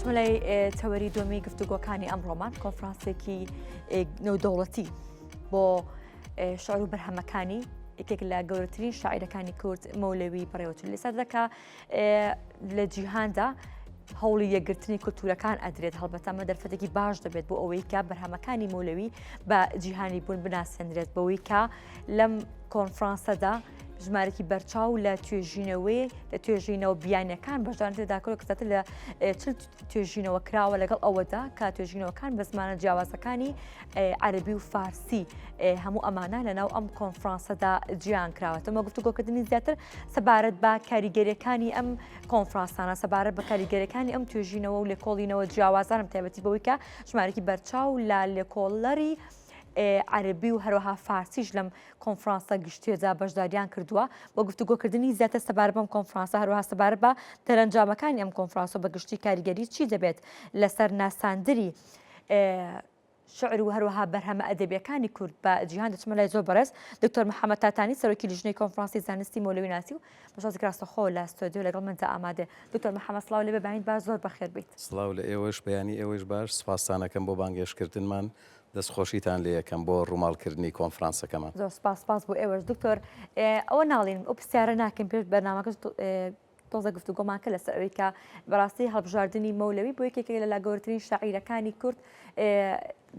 دەچمە لای تەوەری دووەمی گفتوگۆکانی ئەمڕۆمان کۆنفرانسێکی نێودەوڵەتی بۆ شعر و بەرهەمەکانی یەکێک لە گەورەترین شاعیرەکانی کورد مەولەوی بەڕێوەچوو لەسەر دەکا لە جیهاندا هەوڵی یەکگرتنی کولتوورەکان ئەدرێت هەڵبەتە ئەمە دەرفەتێکی باش دەبێت بۆ ئەوەی کە بەرهەمەکانی مەولەوی بە جیهانی بوون بناسێنرێت بەوەی کە لەم کۆنفرانسەدا ژمارێکی بەرچاو لە توێژینەوەی لە توێژینەوە بیانەکان بەشدارن تێدا کردووە کە زیاتر لە 40 توێژینەوە کراوە لەگەڵ ئەوەدا کە توێژینەوەکان بە زمانە جیاوازەکانی عەربی و فارسی هەموو ئەمانە لەناو ئەم کۆنفرانسەدا جیان کراوەتەوە گفتوگۆکردنی زیاتر سەبارەت بە کاریگەریەکانی ئەم کۆنفرانسانە سەبارەت بە کاریگەریەکانی ئەم توێژینەوە و لێکۆڵینەوە جیاوازانم تایبەتی بەوەی کە ژمارێکی بەرچاو لە لێکۆڵەری عەربی و هەروەها فارسیش لەم کۆنفرانسە گشتیەدا بەشداریان کردووە بۆ گفتوگۆکردنی زیاتر سەبارەت بەم کۆنفرانسە هەروەها سەبارەت بە دەرەنجامەکانی ئەم کۆنفرانسە بە گشتی کاریگەری چی دەبێت لەسەر ناساندری شعر و هەروەها بەرهەمە ئەدەبیەکانی کورد بە جیهان دەچمە لای زۆر بەڕێز دکتۆر محەممەد تاتانی سەرۆکی لیژنەی کۆنفرانسی زانستی مەولەوی ناسی و بەشێوازێکی ڕاستەوخۆ لە ستۆدیۆ لەگەڵ مندا ئامادەیە. دکتۆر محەممەد سڵاو لێ بێ بەیانیت باش زۆر بەخێر بیت. سڵاو لە ئێوەش بەیانی ئێوەش باش سوپاستان ئەکەم بۆ بانگهێشتکردنمان دەست خۆشیتان لێ ئەکەم بۆ ڕووماڵکردنی کۆنفرانسەکەمان. زۆر سوپاس سوپاس بۆ ئێوەش دکتۆر ئەوە ناڵین ئەو پرسیارە ناکەین پێش بەرنامەکەش تۆزە گفتوگۆمان کرد لەسەر ئەوەی کە بەڕاستی هەڵبژاردنی مەولەوی بۆ یەکێک لە گەورەترین شاعیرەکانی کورد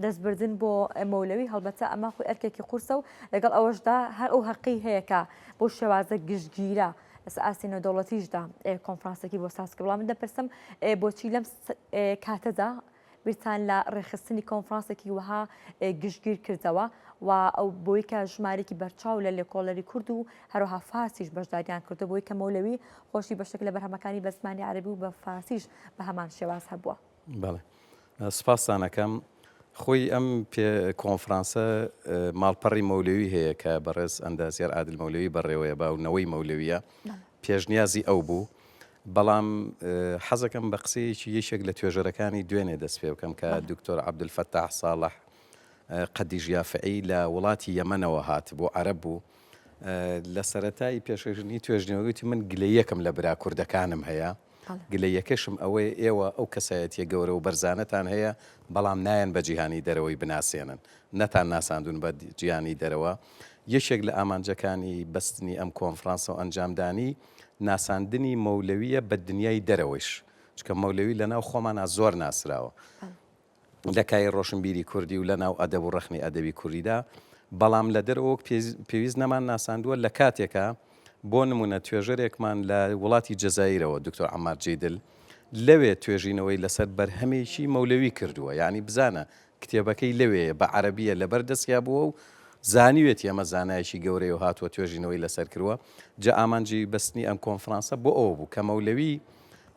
دەستبردن بۆ مەولەوی هەڵبەتە ئەمە خۆی ئەرکێکی قورسە و لەگەڵ ئەوەشدا هەر ئەو هەقی هەیە کە بۆ شێوازە گشتگیرە لەسەر ئاستی نێودەوڵەتیشدا کۆنفرانسێکی بۆ ساز کرد بەڵام من دەپرسم بۆچی لەم کاتەدا بیرتان لە ڕێکخستنی کۆنفرانسێکی وەها گشتگیر کردەوە و ئەو بۆی کە ژمارێکی بەرچاو لە لێکۆڵەری کورد و هەروەها فارسیش بەشداریان کردو بۆی کە مەولەوی خۆشی بەشێک لە بەرهەمەکانی بە زمانی عەرەبی و بە فارسیش بە هەمان شێواز هەبووە. بەڵێ سپاستان ئەکەم. خۆی ئەم پێ کۆنفرانسە ماڵپەڕی مەولەوی هەیە کە بەڕێز ئەندازیار عادل مەولەوی بەڕێوەیە با و نەوەی مەولەویە پێشنیازی ئەو بوو. بەڵام حەزەکەم بە قسەیەکی یەکێک لە توێژەرەکانی دوێنێ دەست پێ بکەم کە دکتۆر عەبدولفەتاح ساڵح قەدیش یافعی لە وڵاتی یەمەنەوە هاتبوو، عەرەب بوو، لە سەرەتای پێشکەشکردنی توێژینەوەکەی وتی من گلەییەکم لە برا کوردەکانم هەیە، گلەییەکەشم ئەوەیە ئێوە ئەو کەسایەتییە گەورە و بەرزانەتان هەیە، بەڵام نایەن بە جیهانی دەرەوەی بناسێنن، نەتان ناساندوون بە جیهانی دەرەوە. یەکێک لە ئامانجەکانی بەستنی ئەم کۆنفرانسە و ئەنجامدانی، ناساندنی مەولەوییە بە دنیای دەرەوەیش، چونکە مەولەوی لە ناو خۆمانا زۆر ناسراوە لە کایەی ڕۆشنبیری کوردی و لە ناو ئەدەب و ڕەخنەی ئەدەبی کوردیدا، بەڵام لە دەرەوە وەک پێویست نەمان ناساندووە، لە کاتێکا بۆ نموونە توێژەرێکمان لە وڵاتی جەزایرەوە دکتۆر عەمار جیدل لەوێ توێژینەوەی لەسەر بەرهەمێکی مەولەوی کردووە، یانی بزانە کتێبەکەی لەوێیە، بە عەرەبییە، لەبەر دەستیا بووە و زانیوێتی ئەمە زانایەکی گەورەیە و هاتووە توێژینەوەی لەسەر کرووە. جا ئامانجی بەستنی ئەم کۆنفرانسە بۆ ئەوە بوو کە مەولەوی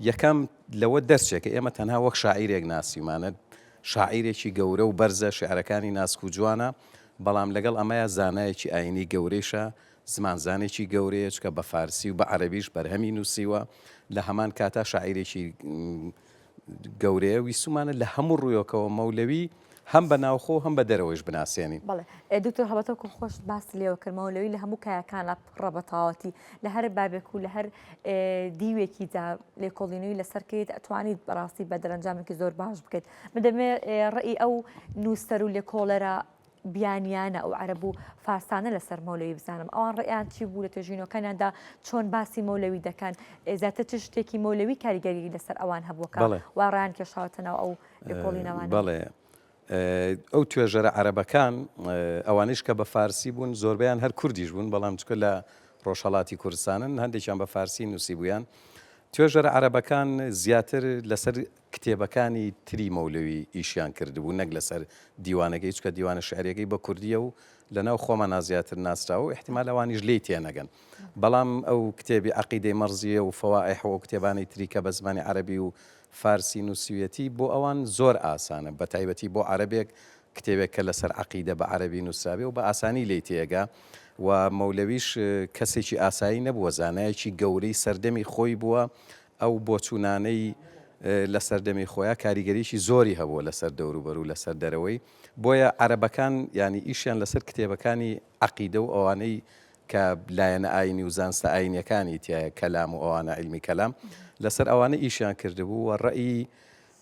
یەکەم لەوە دەرچێ کە ئێمە تەنها وەک شاعیرێک ناسیومانە، شاعیرێکی گەورە و بەرزە، شیعرەکانی ناسک و جوانە، بەڵام لەگەڵ ئەمەیا زانایەکی ئایینی گەورەیشە، زمانزانێکی گەورەیە، چونکە بە فارسی و بە عەرەبیش بەرهەمی نووسیوە، لە هەمان کاتا شاعیرێکی گەورەیە، ویستوومانە لە هەموو ڕوویەکەوە مەولەوی هەم بە ناوخۆ و هەم بە دەرەوەیش بناسێنین. بەڵێ دکتۆر هەڵبەتە وەکو خۆشت باست لێوە کرد مەولەوی لە هەموو کایەکانا پڕە بە تەواوەتی لە هەر بابێک و لە هەر دیوێکیدا لێکۆڵینەوەی لەسەر کەیت ئەتوانیت بەڕاستی بە دەرەنجامێکی زۆر باش بکەیت من دەمەوێت ڕێی ئەو نووسەر و لێکۆڵەرە بیانیانە ئەو عەرەب و فارسانە لەسەر مەولەوی بزانم ئەوان ڕێیان چی بوو لە توێژینەوەکانیاندا چۆن باسی مەولەوی دەکەن زیاتر چ شتێکی مەولەوی کاریگەری لەسەر ئەوان هەبووە کە وا ڕایان کێشاوەتە ناو ئەو لێکۆڵینەوانە؟ بەڵێ ئەو توێژەرە عەرەبەکان ئەوانیش کە بە فارسی بوون زۆربەیان هەر کوردیش بوون بەڵام چکە لە ڕۆژهەڵاتی کوردستانن هەندێکیان بە فارسی نووسیبوویان توێژەرە عەرەبەکان زیاتر لەسەر کتێبەکانی تری مەولەوی ئیشیان کردبوو نەک لەسەر دیوانەکەی، چونکە دیوانە شیعریەکەی بە کوردیە و لەناو خۆمانا زیاتر ناسراوە و ئیحتیمال ئەوانیش لێی تێنەگەن. بەڵام ئەو کتێبی عەقیدەی مەڕزیە و فەوائیح و ئەو کتێبانەی تری کە بە زمانی عەرەبی و فارسی نووسیویەتی بۆ ئەوان زۆر ئاسانە، بەتایبەتی بۆ عەرەبێک کتێبێک کە لەسەر عەقیدە بە عەرەبی نووسرابێ و بە ئاسانی لێی تێگا و مەولەویش کەسێکی ئاسایی نەبووە، زانایەکی گەورەی سەردەمی خۆی بووە، ئەو بۆچوونانەی لە سەردەمی خۆیا کاریگەریی زۆری هەبووە لەسەر دەوروبەر و لەسەر دەرەوەی، بۆیە عەرەبەکان یانی ئیشیان لەسەر کتێبەکانی عەقیدە و ئەوانەی کە لایەنە ئایینی و زانستە ئایینیەکانی تیایە کەلام و ئەوانە عیلمی کەلام لەسەر ئەوانە ئیشیان کردبوو و ڕەئی.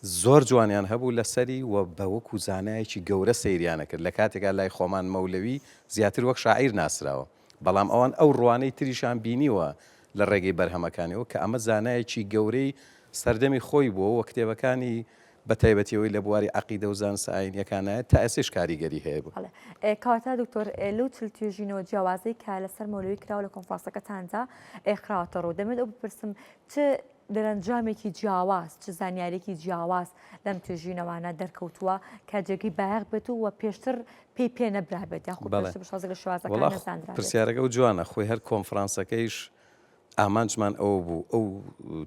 زۆر جوانیان هەبوو لەسەری و بە وەکو زانایەکی گەورە سەیریان ئەکرد، لە کاتێکا لای خۆمان مەولەوی زیاتر وەک شاعیر ناسراوە، بەڵام ئەوان ئەو ڕوانەی تریشان بینیوە لە ڕێگەی بەرهەمەکانیەوە کە ئەمە زانایەکی گەورەی سەردەمی خۆی بووە و کتێبەکانی بە تایبەتی ئەوەی لە بواری عەقیدە و زانستە ئایینیەکانایە تا ئێستەیش کاریگەری هەیە. بەڵێ کەواتە دکتۆر لەو 40 توێژینەوە جیاوازەی کە لەسەر مەولەوی کراوە لە کۆنفرانسەکەتاندا خراوەتە ڕوو دەمێت ئەو بپرسم چ دەرەنجامێکی جیاواز، چ زانیارییەکی جیاواز لەم توێژینەوانە دەرکەوتووە کە جێگەی بایەخ بێت و پێشتر پێی پێ نەبرابێت یاخود پێشتر بە شێوازێک لە شێوازەکان وەڵا نەزانرابێت؟ پرسیارەکە ئەو جوانە، خۆی هەر کۆنفرانسەکەیش ئامانجمان ئەوە بوو ئەو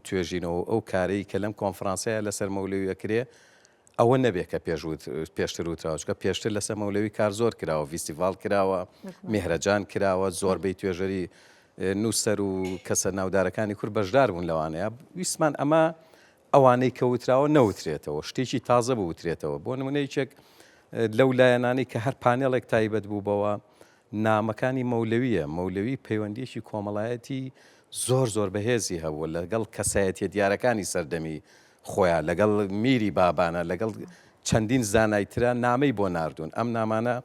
توێژینەوە و ئەو کارەی کە لەم کۆنفرانسەیە لەسەر مەولەوی ئەکرێ ئەوە نەبێ کە پێش پێشتر وتراوە، چونکە پێشتر لەسەر مەولەوی کار زۆر کراوە، ڤیستیڤاڵ کراوە، میهرەجان کراوە، زۆربەی توێژەری نووسەر و کەسە ناودارەکانی کورد بەشدار بوون لەوانەیە ویستمان ئەمە ئەوانەی کە وتراوە نەوترێتەوە شتێکی تازە بوترێتەوە بۆ نمونە یەکێک لەو لایەنانەی کە هەر پانێڵێک تایبەت بوو بەوە نامەکانی مەولەویە مەولەوی پەیوەندیەکی کۆمەڵایەتی زۆر زۆر بەهێزی هەبووە لەگەڵ کەسایەتیە دیارەکانی سەردەمی خۆیان لەگەڵ میری بابانە لەگەڵ چەندین زانای ترا نامەی بۆ ناردوون ئەم نامانە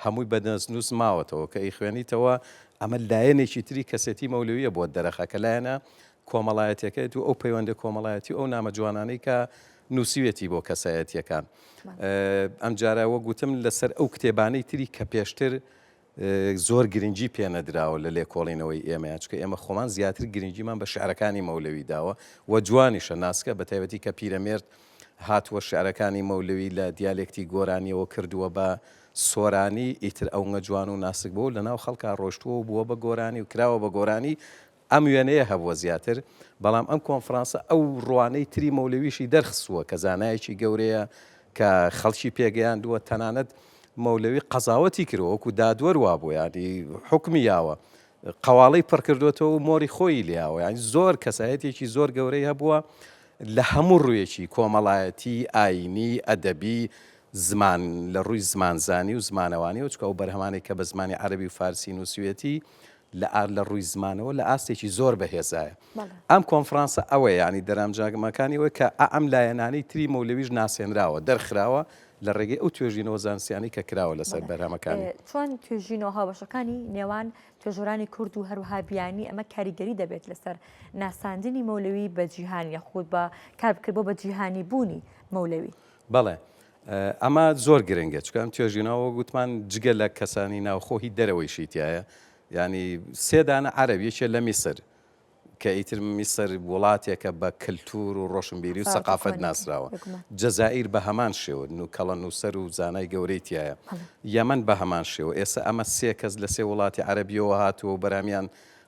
هەمووی بە دەستنووس ماوەتەوە کە ئەیخوێنیتەوە ئەمە لایەنێکی تری کەسێتی مەولەویە بۆت دەرەخا کە لایەنە کۆمەڵایەتیەکەیت و ئەو پەیوەندە کۆمەڵایەتی و ئەو نامە جوانانەی کە نووسیوێتی بۆ کەسایەتیەکان ئەم جارە وەک وتم لەسەر ئەو کتێبانەی تری کە پێشتر زۆر گرنگی پێ نەدراوە لە لێکۆڵینەوەی ئێمەیا، چونکە ئێمە خۆمان زیاتر گرنگیمان بە شیعرەکانی مەولەوی داوە و جوانیشە ناسکە، بە تایبەتی کە پیرەمێرد هاتووە شیعرەکانی مەولەوی لە دیالێکتی گۆرانییەوە کردووە بە سۆرانی، ئیتر ئەونگە جوان و ناسک بووە و لەناو خەڵکا ڕۆیشتووە و بووە بە گۆرانی و کراوە بە گۆرانی، ئەم وێنەیە هەبووە زیاتر، بەڵام ئەم کۆنفرانسە ئەو ڕوانەی تری مەولەویشی دەرخستووە کە زانایەکی گەورەیە کە خەڵکی پێگەیاندووە، تەنانەت مەولەوی قەزاوەتی کردووە وەکو دادوەر وابووە یانی حوکمی یاوە قەواڵەی پڕکردوێتەوە و مۆری خۆی لیاوە یانی زۆر کەسایەتێکی زۆر گەورەی هەبووە لە هەموو ڕوویەکی کۆمەڵایەتی ئاینی ئەدەبی زمان لە ڕووی زمانزانی و زمانەوانی و چکە ئەو بەرهەمانەی کە بە زمانی عەرەبی و فارسی نووسیوێتی لە ئار لە ڕووی زمانەوە لە ئاستێکی زۆر بەهێزایە. ئەم کۆنفرانسە ئەوەیە یانی دەرامجامەکانی ئەوەیە کە ئا ئەم لایەنانەی تری مەولەویش ناسێنراوە، دەرخراوە لە ڕێگەی ئەو توێژینەوە زانستیانەی کە کراوە لەسەر بەرهەمەکانی. چۆن توێژینەوە هاوبەشەکانی نێوان توێژەرانی کورد و هەروەها بیانی ئەمە کاریگەری دەبێت لەسەر ناساندنی مەولەوی بە جیهان یاخود بە کار بکرێت بۆ بە جیهانی بوونی مەولەوی؟ بەڵێ ئەمە زۆر گرنگە چونکە ئەم توێژینەوە وەک وتمان جگە لە کەسانی ناوخۆ هی دەرەوەیشی تایە ینی سێ دانە عەرەب یەکێ لە میسر کە ئیتر میسر وڵاتێکە بە کەلتور و ڕۆشنبیری و سەقافەت ناسراوە جەزائیر بە هەمان شێوە نوکەڵە نووسەر و زانای گەورەی تایە یەمەن بە هەمان شێوە ئێستا ئەمە سێ کەس لە سێ وڵاتی عەرەبیەوە هاتووە و بەرهەمیان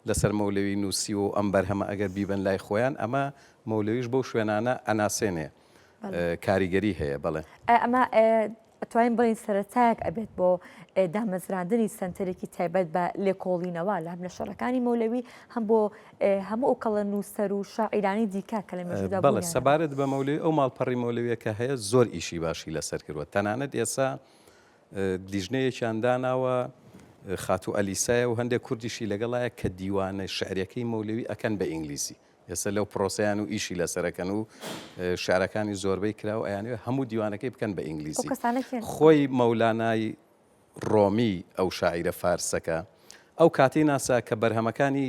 لەسەر مەولەوی نووسیوە و ئەم بەرهەمە ئەگەر بیبەن لای خۆیان ئەمە مەولەویش بەو شوێنانە ئەناسێنێ کاریگەری هەیە بەڵێ. ئەمە ئەتوانین بڵێین سەرەتایەک ئەبێت بۆ دامەزراندنی سەنتەرێکی تایبەت بە لێکۆڵینەوە لە هەم لە شەڕەکانی مەولەوی هەم بۆ هەموو ئەو کەڵە نووسەر و شاعیرانی دیکە کە لە مێژوودا بەڵێ سەبارەت بە مەولەوی ئەو ماڵپەڕی مەولەویە کە هەیە زۆر ئیشی باشی لەسەر کردووە تەنانەت ئێسا لیژنەیەکیان داناوە خاتوو ئەلیسایە و هەندێک کوردیشی لەگەڵایە کە دیوانە شعرەکەی مەولەوی ئەکەن بە ئینگلیزی ئێستا لەو پرۆسەیان و ئیشی لەسەرەکەن و شعرەکانی زۆربەی کرا و ئەیانەوێت هەموو دیوانەکەی بکەن بە ئینگلیزی. خۆی مەولانای ڕۆمی ئەو شاعیرە فارسەکە ئەو کاتەی ناسا کە بەرهەمەکانی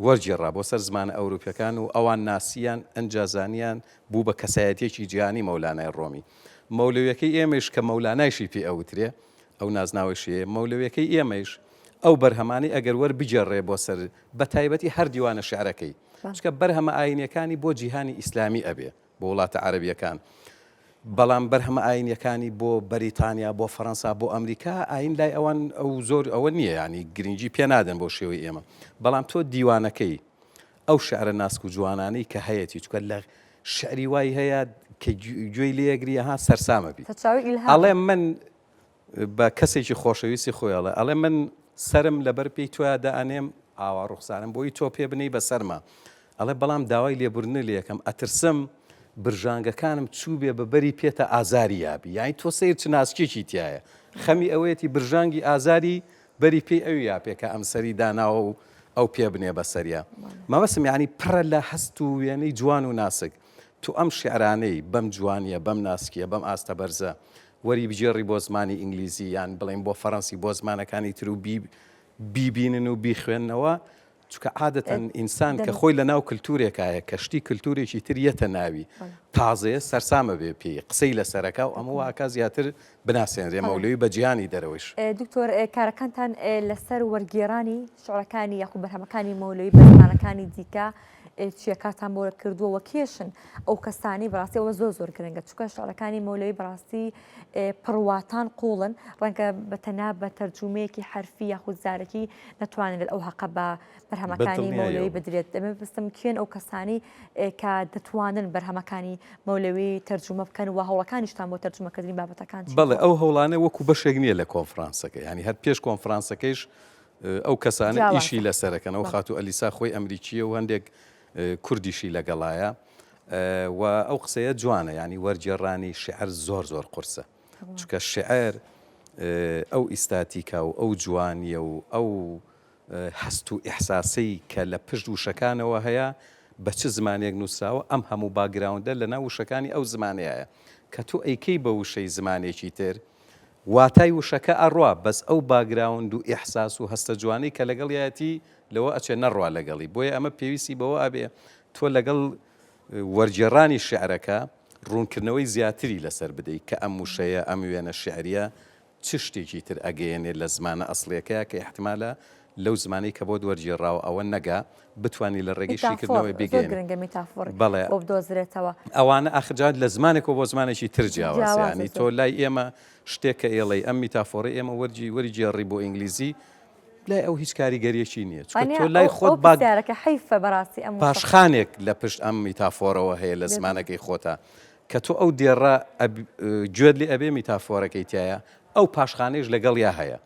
وەرگێڕا بۆ سەر زمانە ئەوروپیەکان و ئەوان ناسیان ئەنجا زانیان بوو بە کەسایەتیەکی جیهانی مەولانای ڕۆمی. مەولەویەکەی ئێمەیش کە مەولانایشی پێ ئەوترێ ئەو نازناوەیشی هەیە مەولەویەکەی ئێمەیش ئەو بەرهەمانەی ئەگەر وەربگێڕرێ بۆ سەر بە تایبەتی هەر دیوانە شیعرەکەی چونکە بەرهەمە ئاینیەکانی بۆ جیهانی ئیسلامی ئەبێ بۆ وڵاتە عەرەبیەکان بەڵام بەرهەمە ئاینیەکانی بۆ بەریتانیا بۆ فەرەنسا بۆ ئەمریکا ئاین لای ئەوان ئەو زۆر ئەوە نییە ینی گرنگی پێ نادەن بۆ شێوەی ئێمە بەڵام تۆ دیوانەکەی ئەو شعرە ناسک و جوانانەی کە هەیەتی چکە لە شعری وای هەیە کە گوێی لێگری ها سەرسامە بی ئەڵێ من بە کەسێکی خۆشەویستی خۆی ئەڵێ، ئەڵێ من سەرم لەبەر پێی تۆیا دائەنێم، ئاوا ڕوخسارم بۆی تۆ پێ بنێی بە سەرما. ئەڵێ بەڵام داوای لێبوردنت لێ ئەکەم، ئەترسم برژانگەکانم چووبێ بە بەری پێتا ئازاری یابی. یانی تۆ سەیر چ ناسکێکی تیایە. خەمی ئەوەیەتی برژانگی ئازاری بەری پێی ئەوی یاپێ کە ئەم سەری داناوە و ئەو پێ بنێ بە سەریا. مەبەستم یانی پڕە لە هەست و وێنەی جوان و ناسک. تۆ ئەم شیعرانەی بەم جوانییە، بەم ناسکییە، بەم ئاستە بەرزە وەری بگێڕی بۆ زمانی ئینگلیزی یان بڵێین بۆ فەرەنسی بۆ زمانەکانی تر و بیبینن و بیخوێننەوە، چونکە عادەتەن ئینسان کە خۆی لە ناو کلتورێکایە کە شتی کلتورێکی تر یەتە ناوی تازەیە سەرسامە بێ پێی قسەی لەسەرەکا و ئەمە واکا زیاتر بناسێنرێ مەولەوی بە جیهانی دەرەوەیش. دکتۆر کارەکانتان لەسەر وەرگێڕانی شعرەکانی یاخود بەرهەمەکانی مەولەوی بە زمانەکانی دیکە چیە کارتان بۆ کردووە وە کێشن ئەو کەسانی بەڕاستی ئەوە زۆر زۆر گرنگە چونکە شعرەکانی مەولەوی بەڕاستی پڕواتان قوڵن ڕەنگە بە تەنها بە تەرجومەیەکی حەرفی یاخود زارەکی نەتوانرێت ئەو هەقە بە بەرهەمەکانی مەولەوی بدرێت دەمێ بپرسم کێن ئەو کەسانی کە دەتوانن بەرهەمەکانی مەولەوی تەرجومە بکەن و هەوڵەکانیشتان بۆ تەرجومەکردنی بابەتەکان بەڵێ ئەو هەوڵانە وەکو بەشێک نییە لە کۆنفرانسەکە ینی هەر پێش کۆنفرانسەکەیش ئەو کەسانە ئیشی لەسەرەکەن ئەو خاتوو ئەلیسا خۆی ئەمریکییە و هەندێک کوردیشی لەگەڵایە و ئەو قسەیە جوانە ینی وەرگێڕانی شعر زۆر زۆر قورسە چونکە شعر ئەو ئیستاتیکا و ئەو جوانیە و ئەو هەست و ئیحساسەی کە لە پشت وشەکانەوە هەیە بە چ زمانێک نووسراوە ئەم هەموو background ە لە ناو وشەکانی ئەو زمانەیە کە تۆ ئەیکەی بە وشەی زمانێکی تر واتای وشەکە ئەڕوا بەس ئەو background و ئیحساس و هەستە جوانەی کە لەگەڵیایەتی لەوە ئەچێ نەڕوا لەگەڵی بۆیە ئەمە پێویستی بەوە ئەبێ تۆ لەگەڵ وەرگێڕانی شیعرەکە ڕوونکردنەوەی زیاتری لەسەر بدەی کە ئەم وشەیە ئەم وێنە شیعریە چ شتێکی تر ئەگەیەنێ لە زمانە ئەسڵیەکەیا کە ئیحتمالە لەو زمانەی کە بۆت وەرگێڕاوە ئەوە نەگا بتوانی لە ڕێگەی میتافۆر شیکردنەوەی زۆر بیگەیەنی گرنگە میتافۆر بەڵێ بۆ بدۆزرێتەوە. ئەوانە ئاخر جا لە زمانێکەوە بۆ زمانێکی تر جیاوازە جیاوازە یانی تۆ زۆر. لای ئێمە شتێک کە ئێڵێی ئەم میتافۆرەی ئێمە وەرگی وەریگێڕی بۆ ئینگلیزی لای ئەو هیچ کاریگەریەکی نییە چونکە وانیە تۆ لای ئەو خۆت ئەو باگ پرسیارەکە حەیفە بەڕاستی ئەم وشە. پاشخانێک لە پشت ئەم میتافۆرەوە هەیە لە بێگومان. زمانەکەی خۆتا کە تۆ ئەو دێڕە ئەب گوێت لێ ئەبێ میتافۆرەکەی تیایە ئەو پاشخانەیش لەگەڵیا هەیە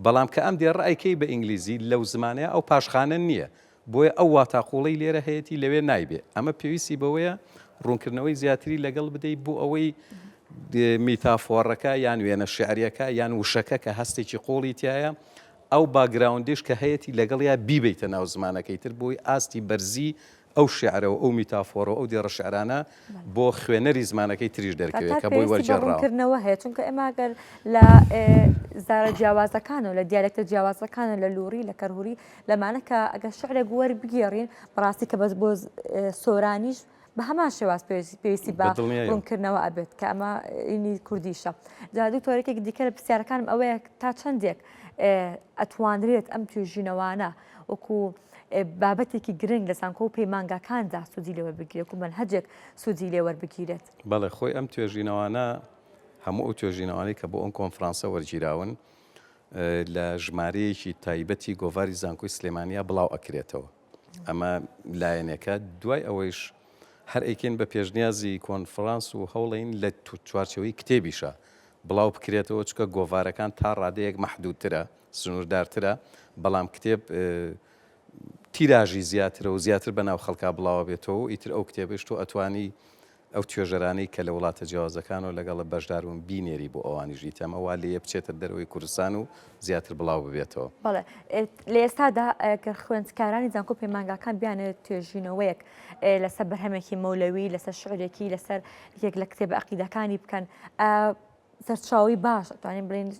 بەڵام کە ئەم دێڕە ئەیکەی بە ئینگلیزی لەو زمانەیا ئەو پاشخانە نییە بۆیە ئەو واتا قوڵەی لێرە هەیەتی لەوێ نایبێ ئەمە پێویستی بەوەیە ڕوونکردنەوەی زیاتری لەگەڵ بدەی بۆ ئەوەی میتافۆڕەکە یان وێنە شعریەکە یان وشەکە کە هەستێکی قوڵی تایە ئەو background یش کە هەیەی لەگەڵیا بیبیتە ناو زمانەکەی تر بۆی ئاستی بەرزی ئەو شیعرە و ئەو میتافۆرە و ئەو دێڕە شیعرانە بۆ خوێنەری زمانەکەی تریش دەرکەوێت تا کە بۆی پێویستی بە وەرگێڕراوە. ڕوونکردنەوە هەیە چونکە ئێمە گەر لە زارە جیاوازەکان و لە دیالێکتە جیاوازەکان و لە لوڕی لە کەرهوری لەمانە کە ئەگەر شعرێک وەربگێڕین بەڕاستی کە بەس بۆ سۆرانیش بە هەمان شێواز پێویستی بە بەدڵنیایەوە. ڕوونکردنەوە ئەبێت کە ئەمە ئینی کوردیشە جا دکتۆر یەکێک دیکە لە پرسیارەکانم ئەوەیە تا چەندێک ئەتوانرێت ئەم توێژینەوانە وەکو بابەتێکی گرنگ لە زانکۆ و پەیمانگاکاندا سوودی لێ وەربگیرێت وەکو مەنهەجێک سوودی لێ وەربگیرێت. بەڵێ خۆی ئەم توێژینەوانە هەموو ئەو توێژینەوانەی کە بۆ ئەم کۆنفرانسە وەرگیراون لە ژمارەیەکی تایبەتی گۆڤاری زانکۆی سلێمانیا بڵاو ئەکرێتەوە ئەمە لایەنێکە دوای ئەوەیش هەر ئەیکەین بە پێشنیازی کۆنفرانس و هەوڵین لە چوارچەوەی کتێبیشە بڵاو بکرێتەوە چکە گۆڤارەکان تا ڕادەیەک مەحدودترە سنووردارترە، بەڵام کتێب تیراژی زیاترە و زیاتر بەناو خەڵکا بڵاوەبێتەوە و ئیتر ئەو کتێبەیش تۆ ئەتوانی ئەو توێژەرانەی کە لە وڵاتە جیاوازەکانەوە لەگەڵت بەشداربوون بینێری بۆ ئەوانیش ئیتر ئەمە وا لێیە بچێتە دەرەوەی کوردستان و زیاتر بڵاو ببێتەوە. بەڵێ لە ئێستادا گەر خوێندکارانی زانکۆ و پەیمانگاکان بیانەوێت توێژینەوەیەک لەسەر بەرهەمێکی مەولەوی لەسەر شعرێکی لەسەر یەکێک لە کتێبە عەقیدەکانی بکەن سەرچاوەی باش ئەتوانین بڵێین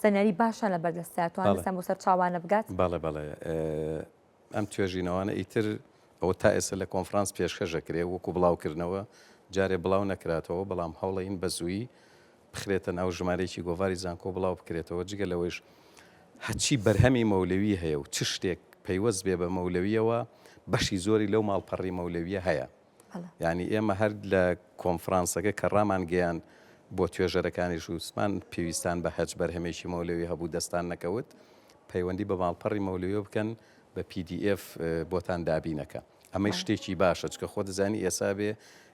زانیاری باشیان لە بەردەستە توانستیان بۆ سەرچاوانە بگات؟ بەڵێ بەڵێ ئەم توێژینەوانە ئیتر ئەوە تا ئێستا لە کۆنفرانس پێشکەش ئەکرێ وەکو بڵاوکردنەوە جارێ بڵاو نەکراتەوە بەڵام هەوڵین بە زوویی بخرێتە ناو ژمارەیەکی گۆڤاری زانکۆ بڵاو بکرێتەوە جگە لەوەیش هەچی بەرهەمی مەولەوی هەیە و چ شتێک پەیوەست بێ بە مەولەویەوە بەشی زۆری لەو ماڵپەڕی مەولەویە هەیە یانی ئێمە هەر لە کۆنفرانسەکە کە ڕامانگەیاند بۆ توێژەرەکانیش وتمان پێویستان بە هەچ بەرهەمێکی مەولەوی هەبوو دەستان نەکەوت پەیوەندی بە ماڵپەڕی مەولەویەوە بکەن بە PDF بۆتان دابینەکە ئەمەی شتێکی باشە چکە خۆ دەزانی ئێسا بێ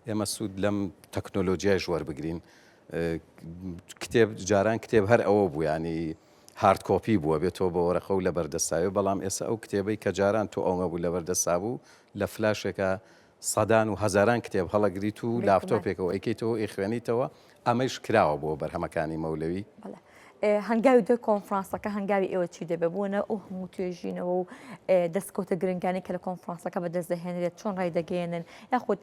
ئێمە سوود لەم تەکنۆلۆژیایش وەربگرین کتێب جاران کتێب هەر ئەوە بوو ینی hard copy بووە بێ تۆ بە وەرەقە و لەبەردەستاوێ بەڵام ئێستا ئەو کتێبەی کە جاران تۆ ئەومە بوو لەبەردەستا بوو لە فلاشێکا سەدان و هەزاران کتێب هەڵەگریت و لاپتۆپێکەوە ئەیکەیتەوە ئەیخوێنیتەوە ئەمەیش کراوە بۆ بەرهەمەکانی مەولەوی. بەڵێ. هەنگاوی دوای کۆنفرانسەکە هەنگاوی ئێوە چی دەبێت بۆنە ئەو هەموو توێژینەوە و دەستکەوتە گرنگانی کە لە کۆنفرانسەکە بەدەست دەهێنرێت چۆن ڕایدەگەیەنن یاخود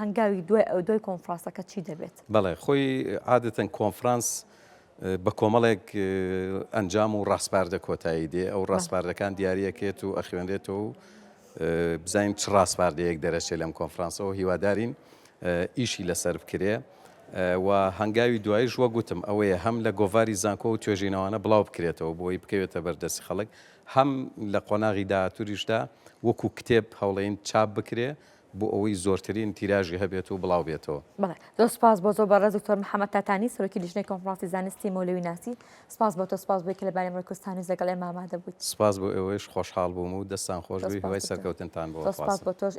هەنگاوی دوای ئەو دوای کۆنفرانسەکە چی دەبێت؟ بەڵێ خۆی عادەتەن کۆنفرانس بە کۆمەڵێک ئەنجام و ڕاسپاردە کۆتایی دێ ئەو ڕاسپاردەکان دیاریەکێت و ئەخوێنرێتەوە و بزانین چ ڕاسپاردەیەک دەرەچێ لەم کۆنفرانسەوە هیوادارین ئیشی لەسەر بکرێ و هەنگاوی دوایش وەک وتم ئەوەیە هەم لە گۆڤاری زانکۆ و توێژینەوانە بڵاو بکرێتەوە بۆی بکەوێتە بەردەستی خەڵک هەم لە قۆناغی داهاتووریشدا وەکو کتێب هەوڵین چاپ بکرێ بۆ ئەوەی زۆرترین تیراژی هەبێت و بڵاو بێتەوە. بەڵێ زۆر سپاس بۆ زۆر بەڕێز دکتۆر محەممەد تاتانی سەرۆکی لیژنەی کۆنفرانسی زانستی مەولەوی ناسی سپاس بۆ تۆ سپاس بۆی کە لە بارەی ئەمڕۆی کوردستان نیوز لەگەڵ ئێمە ئامادە بوویت. سپاس بۆ ئێوەیش خۆشحاڵ بووم و دەستتان خۆش زۆر بێ سپاس هیوای بۆ تۆ. سەرکەوتنتان بۆ زۆر سپاس ئەخوازم. بۆ تۆش.